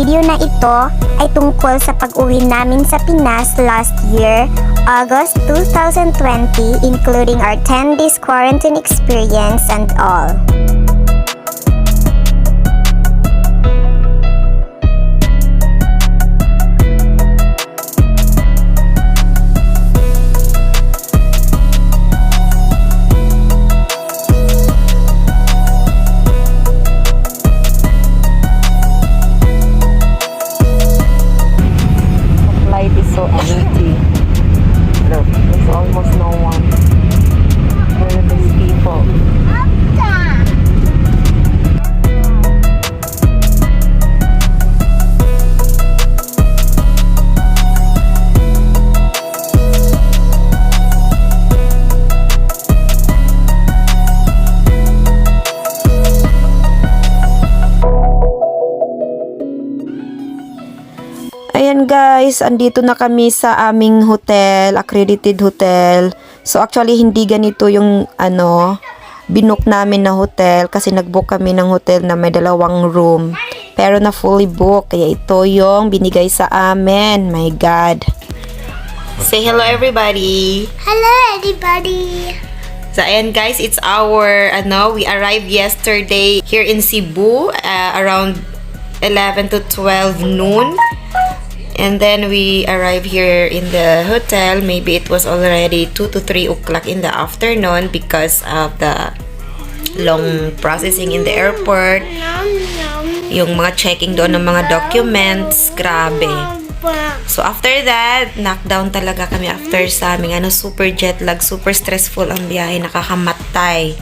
video na ito ay tungkol sa pag-uwi namin sa Pinas last year, August 2020, including our 10 days quarantine experience and all. So empty. Look, there's almost no one. Where are these people? Ayan guys, andito na kami sa aming hotel, accredited hotel. So actually hindi ganito yung binook namin na hotel kasi nagbook kami ng hotel na may 2 room. Pero na fully booked, kaya ito yung binigay sa amin. My God. Say hello everybody. Hello everybody! So ayan guys, it's our we arrived yesterday here in Cebu around 11 to 12 noon. And then we arrived here in the hotel. Maybe it was already 2 to 3 o'clock in the afternoon because of the long processing in the airport. Yung mga checking doon ng mga documents. Grabe. So after that, knockdown talaga kami after sa aming super jet lag, super stressful ang biyahe, nakakamatay.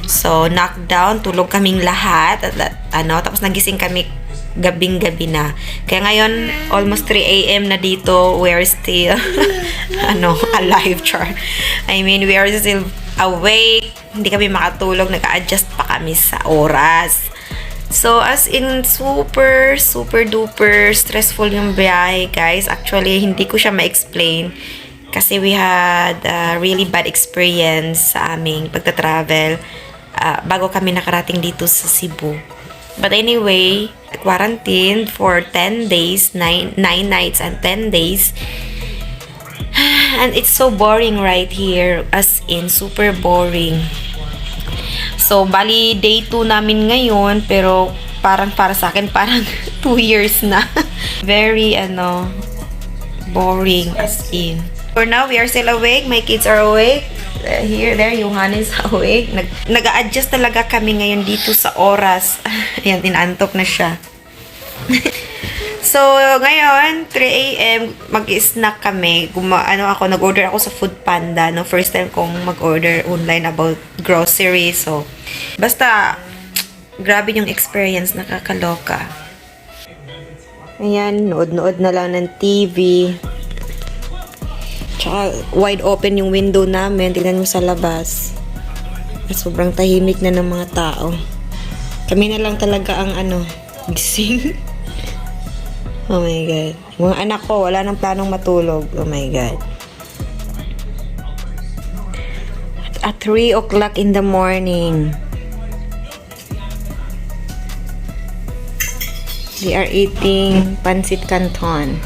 So knockdown, tulog kaming lahat. Tapos nagising kami gabing-gabi na. Kaya ngayon, almost 3 a.m. na dito, we're still, alive, char. I mean, we are still awake. Hindi kami makatulog. Nag-a-adjust pa kami sa oras. So, as in, super, super duper stressful yung biyahe, guys. Actually, hindi ko siya ma-explain. Kasi we had a really bad experience sa aming pagta-travel bago kami nakarating dito sa Cebu. But anyway, quarantined for 10 days, 9 nights and 10 days. And it's so boring right here. As in, super boring. So, bali, day 2 namin ngayon. Pero, para sa akin, parang 2 years na. Very, boring as in. For now, we are still awake. My kids are awake. There, Johan is awake. Nag-a-adjust talaga kami ngayon dito sa oras. Ayan, inaantok na siya. So, ngayon, 3 a.m., mag-snack kami. Nag-order ako sa Food Panda. First time kong mag-order online about groceries. So, basta, grabe yung experience, nakakaloka. Ayan, nood-nood na lang ng TV. Tsaka, wide open yung window namin. Tignan mo sa labas. At sobrang tahimik na ng mga tao. Kami na lang talaga ang gising. Oh my God. Yung mga anak ko, wala nang planong matulog. Oh my God. At 3 o'clock in the morning, they are eating pancit canton.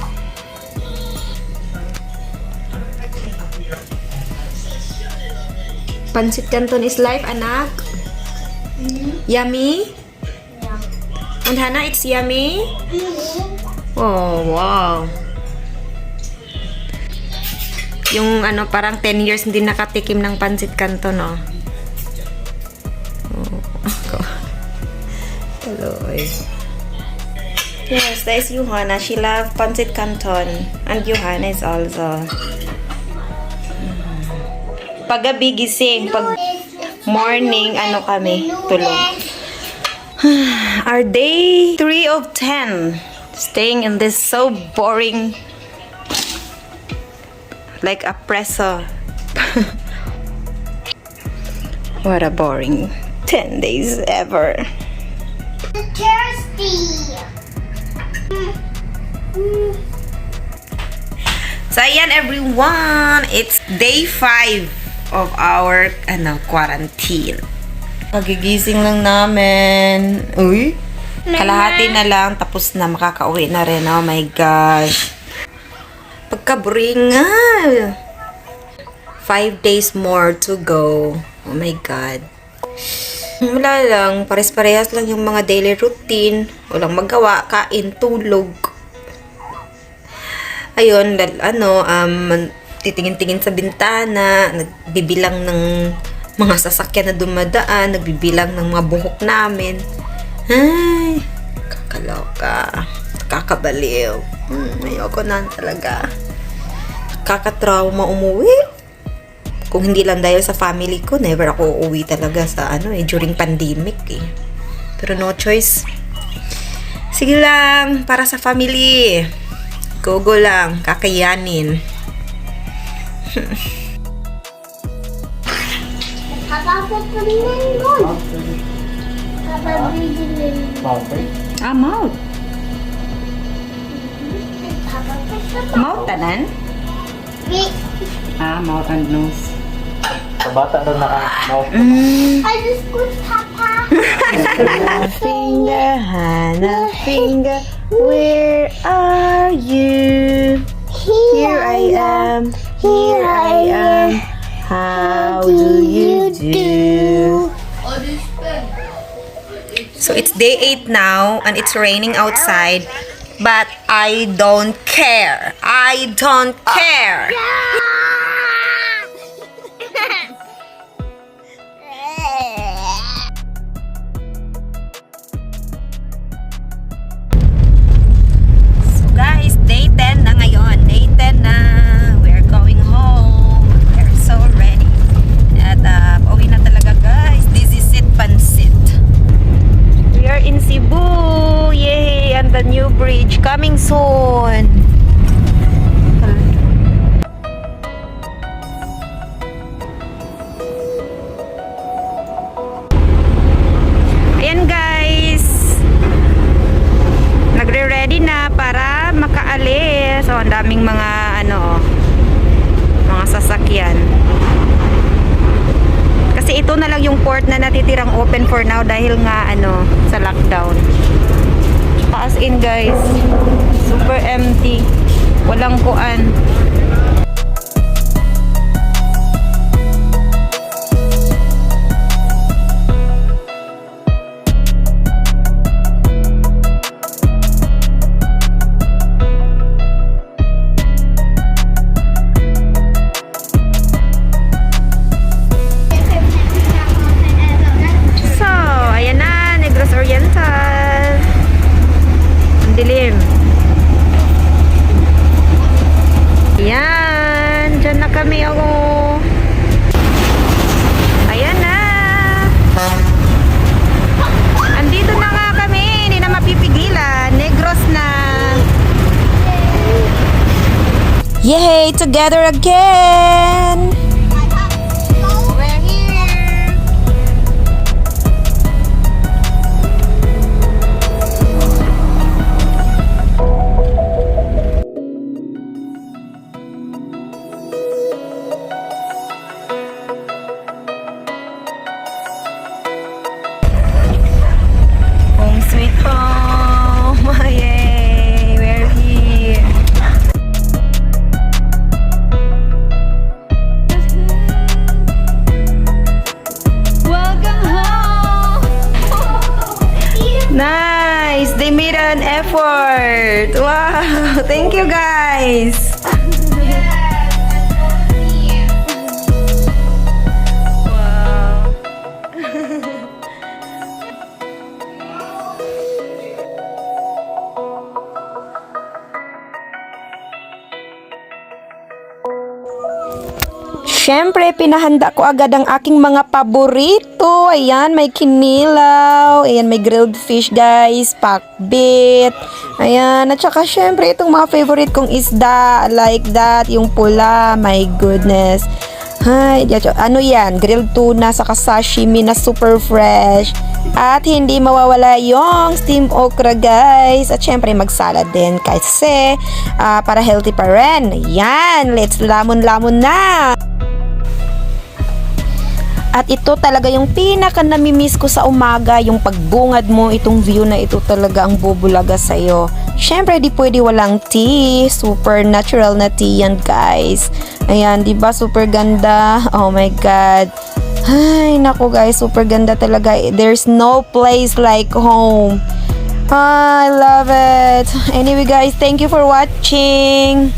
Pancit canton is life, anak. Yummy? Yeah. And Hannah, it's yummy? Oh, wow. Yung parang 10 years hindi nakatikim ng pancit canton, oh. Hello. Yes, that is Johanna. She loves pancit canton. And Johanna is also. Paggabi gising, pag morning, kami, tulog. Our day 3 of 10. Staying in this so boring, like a presso. What a boring 10 days ever. Thirsty! So, ayan everyone, it's day 5 of our quarantine. Pagigising lang namin. Uy, Kalahati na lang, tapos na, makakauwi na rin. Oh my gosh. Pagka-boring nga. 5 days more to go. Oh my God. Wala lang, pares-parehas lang yung mga daily routine. Walang magawa, kain, tulog. Ayun, titingin-tingin sa bintana, nagbibilang ng mga sasakyan na dumadaan, nagbibilang ng mga buhok namin. Ay, kakaloka. Kakabaliw. Ayoko na talaga. Kakatrauma umuwi. Kung hindi lang dahil sa family ko, never ako uuwi talaga sa during pandemic eh. Pero no choice. Sige lang, para sa family. Go lang, kakayanin. Mouth. Mouth tanan? Mouth and nose. Kabata daw naka-mouth. I just good, Papa. Hannah finger, where are you? Here I am, here I am. How do you do? So it's day 8 now and it's raining outside, but I don't care. I don't care. So guys, day 10 na ngayon. Day 10 na. We're going home. We're so ready. At pauwi na talaga guys. This is it, Pansit. We are in Cebu. Yay! And the new bridge coming soon. Ayan guys. Nagre-ready na para makaalis. So, ang daming mga mga sasakyan. Kasi ito na lang yung port na natitirang open for now dahil nga sa lockdown. As in guys, super empty. Walang kuan. Dilim. Yan. Diyan na kami ako. Ayan na. Andito na nga kami. Hindi na mapipigilan. Negros na. Yay! Together again! We're here! Home sweet home! Yay! We're here! Welcome home! Nice! They made an effort! Wow! Thank you guys! Wow! Siyempre, pinahanda ko agad ang aking mga paborito. Ayan, may kinilaw. Ayan, may grilled fish, guys. Pakbit. Ayan, at saka siyempre, itong mga favorite kong isda. Like that, yung pula. My goodness. Ay, ano yan? Grilled tuna sa sashimi na super fresh. At hindi mawawala yung steamed okra, guys. At syempre, magsalad din kasi para healthy pa rin. Yan, let's lamon-lamon na. At ito talaga yung pinaka namimiss ko sa umaga, yung pagbungad mo, itong view na ito talaga ang bubulaga sa'yo. Syempre, di pwede walang tea. Super natural na tea yan, guys. Ayan, di ba? Super ganda. Oh my God. Ay, naku guys, super ganda talaga. There's no place like home. I love it. Anyway guys, thank you for watching.